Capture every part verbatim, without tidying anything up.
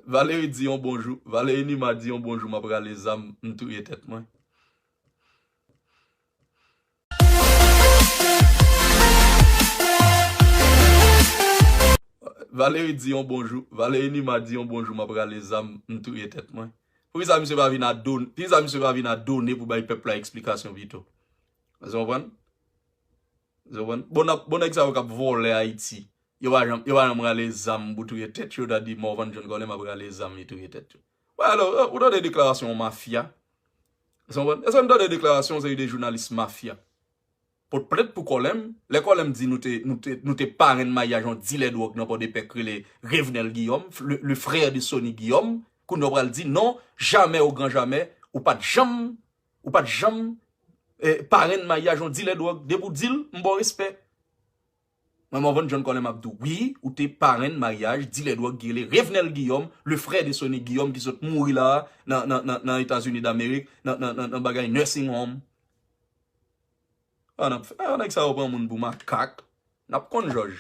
Valery di yon bonjou. Valery Numa di yon bonjou, m ap rale zam, m touye tèt mwen. Valery di yon bonjou. Valery Numa di yon bonjou, m ap rale zam, m touye tèt mwen. Poukisa misye pa vin a don-, poukisa misye pa vin a done pou bay pèp la eksplikasyon pito? Ou konprann? Ou konprann? Bon, n ap, bon nèg sa yo k ap vòlè Ayiti. Yo pa janm, yo pa janm rale zam pou touye tèt yo, ta di Morvan John Colem ap rale zam li touye tèt yo. Wè, alò, ou tande deklarasyon yon mafya? Ou konprann? Èske nou tande deklarasyon yon seri de jounalis mafya? Pot plent pou Colem, lè Colem di nou te, nou te, nou te parenn maryaj yon dilè dwòg nan Pòdepè k rele Revenel Guillaume, le, le frère de Sony Guillaume, kounye a w pral di non, jamè o gran jamè, ou pa t janm, ou pa t janm, eh, parenn maryaj yon dilè dwòg, depi w di l, m ba w respè. Mwen, Morvan John Colem ap di w, wi, ou te parenn maryaj dilè dwòg ki rele Revenel Guillaume, le frère de Sony Guillaume ki sot mouri la a nan, nan, nan, nan Etazini Damerik, nan, nan, nan, nan bagay nursing home. A, n ap fè, a, nèg sa yo pran moun pou makak. N ap konn jòj.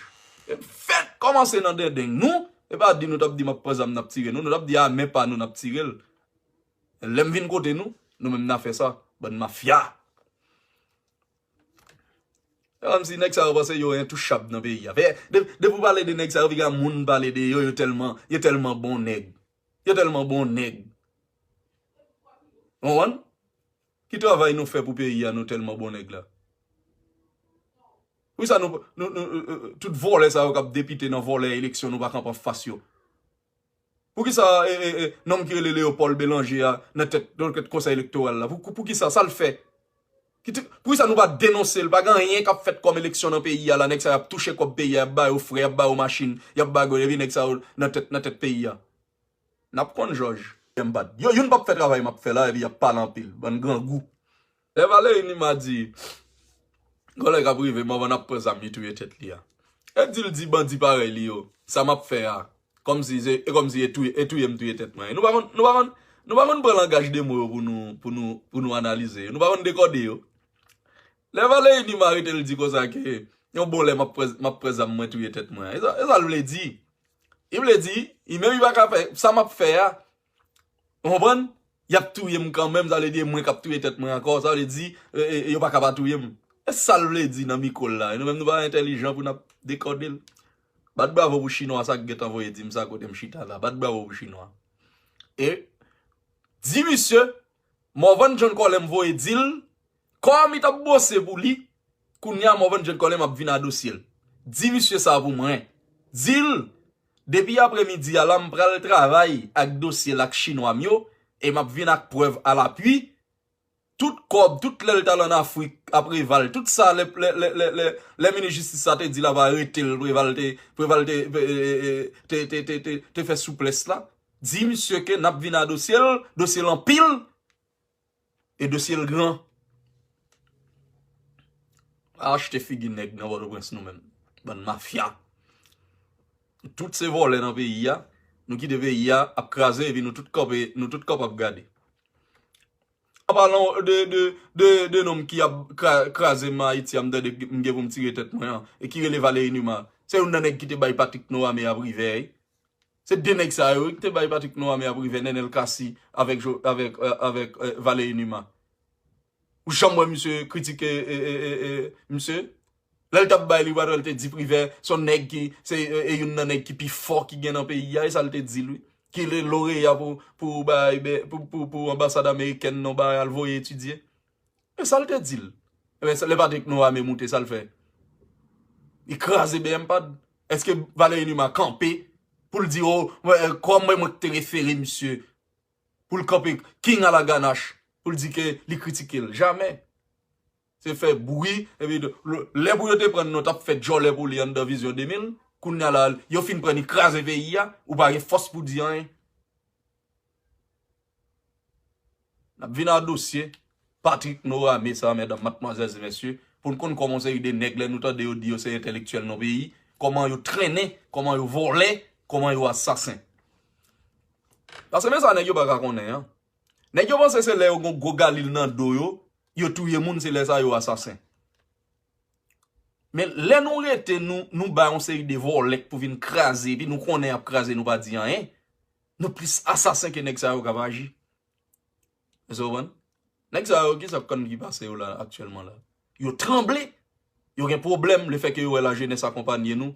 E fèt kòmanse nan dendeng nou, e pa di nou t ap di m ap pran zam n ap tire nou, nou t ap di a men pa nou n ap tire l. Lè m vin kote nou, nou menm n a fè sa, bann mafya. Se kòmsi nèg sa yo panse yo entouchab nan peyi a. Fè, de, depi w pale de nèg sa yo, piga moun pale de yo, yo tèlman, yo tèlman bon nèg. Yo tèlman bon nèg. Ou konprann? Ki travay nou fè pou peyi a, nou tèlman bon nèg la? Poukisa nou, nou, nou, euh, euh, tout vòlè sa yo k ap depite nan vòlè eleksyon, nou pa kanpe anfas yo? Poukisa, e, e, e, nonm ki rele Léopold Bélanger a nan tèt, nan tèt konsèy elektoral la? Pou, poukisa, sa l fè? Ki te, poukisa nou pa denonse l? Pa gen anyen k ap fèt kòm eleksyon nan peyi a la, nèg sa y ap touche kòb peyi a, y ap ba yo frè, y ap ba yo machin, y ap ba yo, epi nèg sa yo nan tèt, nan tèt peyi a. N ap konn jòj. M pa t, yo, youn p ap fè travay m ap fè la, epi y ap pale anpil. Bann grangou. Lè Valery Numa di, gòlè k ap rive, Morvan ap pran zam li touye tèt li a. E di l di bandi parèy li yo, sa m ap fè a, kòmsi se, e kòmsi e touye, e touye m touye tèt mwen. Nou pa konn, nou pa konn, nou pa konn pran langaj de mo yo pou nou, pou nou, pou nou analize yo. Nou pa konn dekòde yo. Lè Valery Numa rete l di konsa ke yon bon lè m ap pran, m ap pran zam mwen touye tèt mwen. E sa, e sa l vle di? Li vle di, li menm li pa ka fè, sa m ap fè a, ou konprann? Y ap touye m kanmenm, sa vle di e mwen k ap touye tèt mwen ankò, sa vle di, e, e, e yo pa ka pa touye m. E sa l vle di nan mikwo l la. E nou menm nou pa entèlijan pou n ap dekòde l. Bat bravo pou chinwa sa k gentan voye di m sa kote m chita la. Bat bravo pou chinwa. E di misye, Morvan John Colem voye di l, kòm li t ap bwose pou li, kounye a Morvan John Colem ap vin a dosye l. Di misye sa pou mwen. Di l, depi apremidi a la, m pral travay ak dosye l ak chinwa m yo, e m ap vin ak prèv alapui. Tout kòb, tout lè l t al ann Afrik ak Preval, tout sa lè, lè, lè, lè, lè, lè minis jistis sa te di l ap arete l, Preval te, Preval te, e, e, e, te, te, te, te, te fè souplès la. Di misye ke n ap vin a dosye l, dosye l anpil, e dosye l gran. Pa achte figi nèg nan Pòtoprens nou menm. Bann mafya. Tout se vòlè nan peyi a. Nou kite peyi a ap kraze, epi nou tout kanpe, nou tout kanpe ap gade. An palan de, de, de, de nonm ki ap kra-, kraze m Ayiti a, m tande m gen pou m tire tèt mwen an, e ki rele Valery Numa. Se youn nan nèg ki te bay Patrick Norame a Privè, wi. Se de nèg sa yo, wi, ki te bay Patrick Norame a Privè, Nenel Cassy avèk Jo-, avèk, euh, avèk, euh, Valery Numa. Ou janm wè misye kritike, e, e, e, e, misye? Lè l t ap bay li, ou pa t wè l te di Privè se yon nèg ki, se, e, e youn nan nèg ki pi fò ki gen nan peyi a, e sa l te di l, wi. Ki le loreya pou, pou bay, pou, pou, pou anbasad amerikèn nan bay al voye etidye. E sa l te di l. Ebyen, lè Patrick Norame moute, sa l fè? Li kraze B M pad. Èske Valery Numa kanpe pou l di, o, mwen, kòm mwen, mwen ki te refere misye, pou l kanpe king a la ganache, pou l di ke li kritike l? Jamè. Se fè bri, epi de, lè pou yo te pran n, nou t ap fè djòlè pou li anndan Vizyon de mil, kounye a la, yo fin pran n, li kraze peyi a, ou pa gen fòs pou di anyen. N ap vin a dosye Patrick Norame sa, medam, madmwazèl e mesye, pou n konn kòman yon seri de nèg, lè nou tande yo di yo se entèlektyèl nan peyi, kòman yo trennen, kòman yo vòlè, kòman yo asasen. Paske men sa nèg yo pa ka konnen an. Nèg yo panse se lè yo gon gwo galil nan do yo, yo touye moun, se lè sa yo asasen. Men lè nou rete, nou, nou bay yon seri de vòlè k pou vin kraze, epi nou konnen y ap kraze, nou pa di anyen. Nou plis asasen ke nèg sa yo k ap aji. Èske w konprann? Nèg sa yo, ki sa k konn ki pase yo la aktyèlman la? Yo tranble. Yo gen pwoblèm lefètke yo wè lajenès akonpanye nou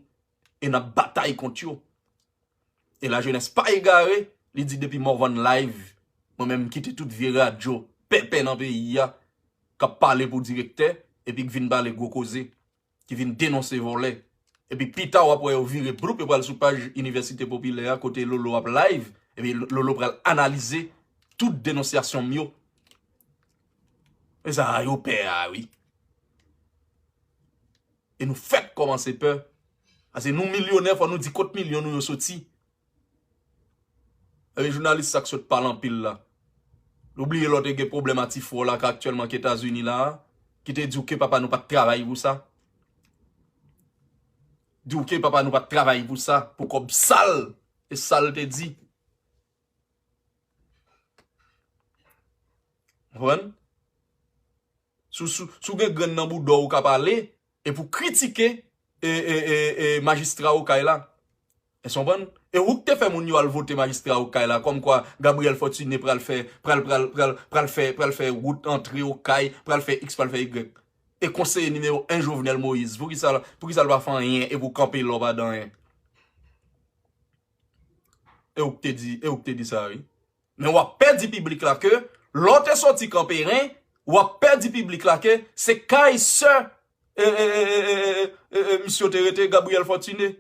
e n ap batay kont yo. E lajenès pa egare, li di depi Morvan Live, mwen menm m kite tout vye radyo pèpè nan peyi a k ap pale pou direktè epi k vin pale gwo koze, ki vin denonse vòlè. Epi pita w ap wè yo vire bloup, yo pral sou paj Inivèsite Popilè a kote Lolo ap live, epi Lolo pral analize tout denonsyasyon m yo. E sa a yo pè a wi. E nou fèk kòmanse pè. Paske nou milyonè, fò nou di kot milyon nou yo soti. Epi jounalis sa k sot pale anpil la. Ou bliye lè w te gen pwoblèm a ti frè w la k aktyèlman k Etazini la a, ki te di w ke papa nou pa t travay pou sa. Di w ke papa nou pa t travay pou sa, pou kòb sal. E sa l te di. Konprann? Si w, si w, si w gen grenn nan bouda w, ou ka pale, epi w kritike e, e, e, e, majistra Okay la. Èske w konprann? E ou k te fè moun yo al vote majistra Okay la, kòmkwa Gabriel Fortuné pral fè, pral, pral, pral, pral fè, pral fè wout antre Okay, pral fè X, pral fè Y. E konseye nimewo en Jovenel Moïse, poukisa, poukisa l pa fè anyen epi w kanpe lò pa di anyen? E ou k te di, e ou k te di sa, wi. Men w ap pè di piblik la ke, lè w te soti Kanperen, w ap pè di piblik la ke se kay sè, e, e, e, e, e, e, e, misye w te rete, Gabriel Fortuné,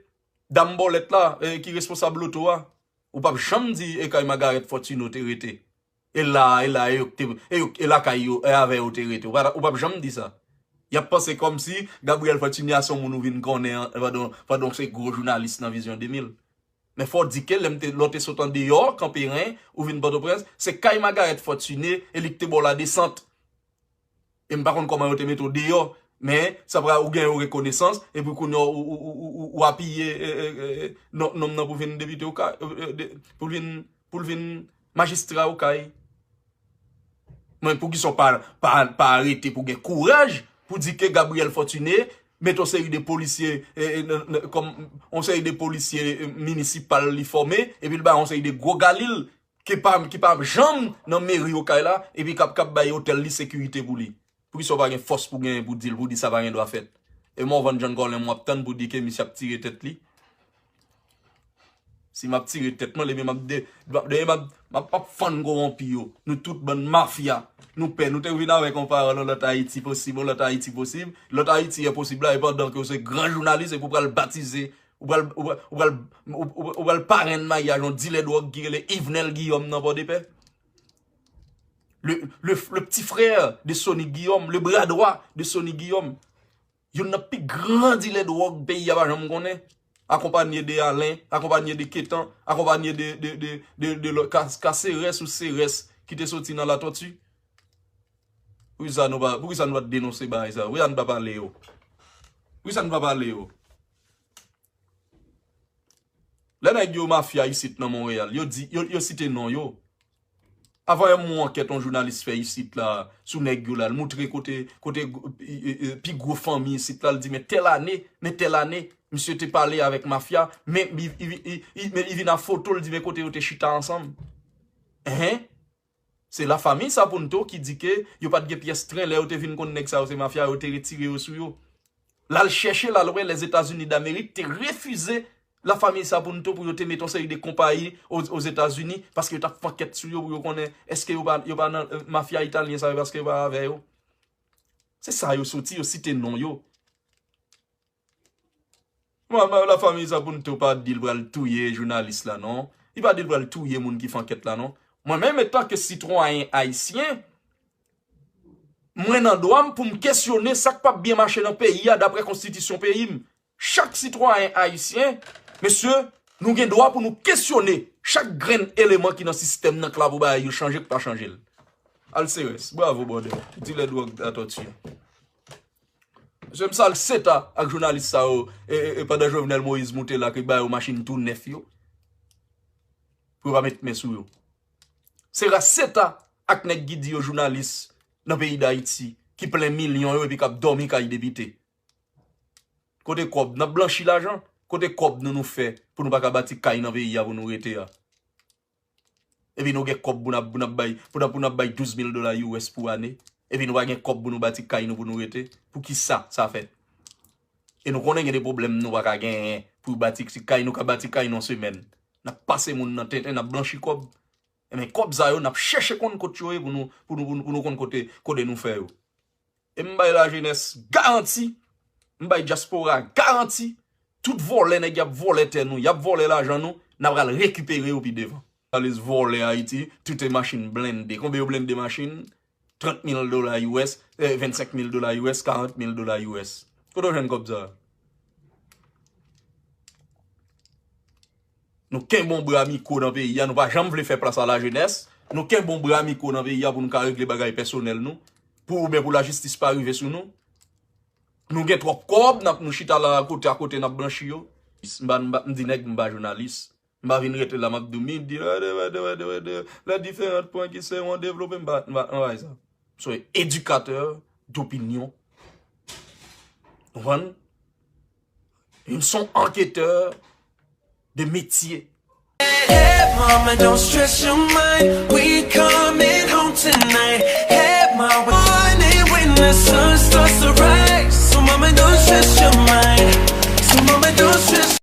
dam bòlèt la, e, ki responsab loto a. Ou p ap janm di e kay Magarèt Fortuné w te rete. E la, e la, e yo k te, e yo, e lakay yo, e avè yo w te rete. Ou pa, ou p ap janm di sa. Y ap panse kòmsi Gabriel Fortuné a se yon moun ou vin konnen an, pandan, pandan w se gwo jounalis nan Vizyon de mil. Men fò w di ke lè m te, lè w te sot andeyò Kanperen, ou vin Pòtoprens, se kay Magarèt Fortuné, e li k te ba w ladesant. E m pa konn kòman yo te mete w deyò, men sa pral, ou gen yon rekonesans, epi kounye a ou, ou, ou, ou, ou apiye, e, e, e, e, non, nonm nan pou vin depite Okay, e, e, de, pou l vin, pou l vin majistra Okay. Men poukisa w pa, pa, pa arete pou gen kouraj pou di ke Gabriel Fortuné mete yon seri de polisye, e, e, nan, nan, kòm yon seri de polisye, e, minisipal li fòme, epi l ba yon seri de gwo galil ki pa, ki pa janm nan meri Okay la, epi k ap, k ap bay otèl li sekirite pou li. Poukisa w pa gen fòs pou genyen pou di l, pou di sa pa gen dwa fèt? E Morvan John Colin w ap tann pou di ke misye ap tire tèt li? Si m ap tire tèt mwen, ebyen m ap de, m ap, m ap, m ap, m ap fann kowonpi yo. Nou tout bann mafya. Nou pè, nou te vin avèk yon pawòl, yon lòt Ayiti posib, yon lòt Ayiti posib. Lòt Ayiti e posib la, e pandan ke w se gran jounalis, epi w pral batize, ou pral, ou pral, ou pral, ou, ou, ou pral parenn maryaj yon dilè dwòg ki rele Yvenel Guillaume nan Pòdepè. Le, le, le petit frère de Sony Guillaume, le bras droit de Sony Guillaume. Youn nan pi gran dilè dwòg peyi a pa janm konnen. Akonpanye de Alen, akonpanye de Ketan, akonpanye de, de, de, de, de lòt Ka-, Kaserès ou Serès ki te soti nan Latòti. Poukisa nou pa, poukisa nou pa t denonse bagay sa yo? Poukisa nou pa pale yo? Poukisa nou pa pale yo? Lè nèg yo mafya isit nan Monreyal, yo di, yo, yo site non yo. Avan yè m wè yon ankèt yon jounalis fè isit la, sou nèg yo la, l moutre kote, kote, e, e, e, pi gwo fanmi isit la, l di, men tèl ane, men tèl ane, misye te pale avèk mafya, men li, li, li, li, men li vin a foto, l di, men kote yo te chita ansanm. Enhen. Se lafanmi Sapunto ki di ke yo pa t gen pyès tren, lè yo te vin konn nèg sa yo se mafya, yo te retire yo sou yo. L al chèche, l al wè Lèzetazini Damerik te refize lafanmi Sapunto pou yo te mete yon seri de konpayi o, Ozetazini, paske yo t ap fè ankèt sou yo pou yo konnen èske yo pa, yo pa nan, e, mafya italyen sa yo, paske yo pa avè yo. Se sa yo soti, yo site non yo. Mwen, mwen, lafanmi Sapunto pa di l pral touye jounalis la, non. Li pa di l pral touye moun ki fè ankèt la, non. Mwen menm, antanke sitwayen ayisyen, mwen nan dwa m pou m kesyone sa k p ap byen mache nan peyi a daprè konstitisyon peyi m. Chak sitwayen ayisyen, mesye, nou gen dwa pou nou kesyone chak grenn eleman ki nan sistèm nan k la pou bagay yo chanje k pa chanje l. Alserès, bravo, brother. Dilè dwòg Latòti. Mesye, m sal seta ak jounalis sa yo, e, e, e, pandan Jovenel Moïse moute la, ke ba yo machin tou nèf yo. Pou yo pa met men sou yo. Sera seta ak nèg ki di yo jounalis nan peyi Dayiti, ki plen milyon yo epi k ap dòmi kay depite. Kote kòb? N ap blanchi lajan? Kote kòb nou, nou fè pou nou pa ka bati kay nan peyi a pou nou rete a? Epi nou gen kòb pou n ap, pou n ap bay, pou n ap, pou n ap bay douz mil dola U S pou ane. Epi nou pa gen kòb pou nou bati kay nou pou nou rete. Poukisa sa fèt? E nou konnen gen de pwoblèm nou pa ka genyen pou bati ti kay, nou ka bati kay nan semèn. N ap pase moun nan tenten, n ap blanchi kòb. Ebyen, kòb sa yo, n ap chèche konn kot yo ye pou nou, pou nou, pou nou, pou nou konn kote, kote nou fè yo. E m bay lajenès garanti, m bay dyaspora garanti, tout vòlè nèg y ap vòlè tè nou, y ap vòlè lajan nou, n ap pral rekipere yo pi devan. Kapitalis vòlè Ayiti, tout e machin blende. Konbyen yo blende machin? Trant mil dola U S, eh, vennsenk mil dola U S, karant mil dola U S. Kote w jwenn kòb sa? Nou kenbe yon bra mikwo nan peyi a, nou pa janm vle fè plas a lajenès. Nou kenbe yon bra mikwo nan peyi a pou nou ka regle bagay pèsonèl nou, pou oubyen pou lajistis pa rive sou nou. Nou gen twòp kòb, n ap, nou chita la akote akote, n ap blanchi yo. M pa, m pa, m di nèg m pa jounalis. M pa vin rete la, m ap di w, mi di, wade, wade, wade, wade, les différents points qui seront développés, m pa, m pa, m pa fè sa. M se yon edikatè dopinyon. Ou konprann? M se yon anketè de metye. Hey, mama, don't stress your mind. We coming home tonight. Hey, mama, when the sun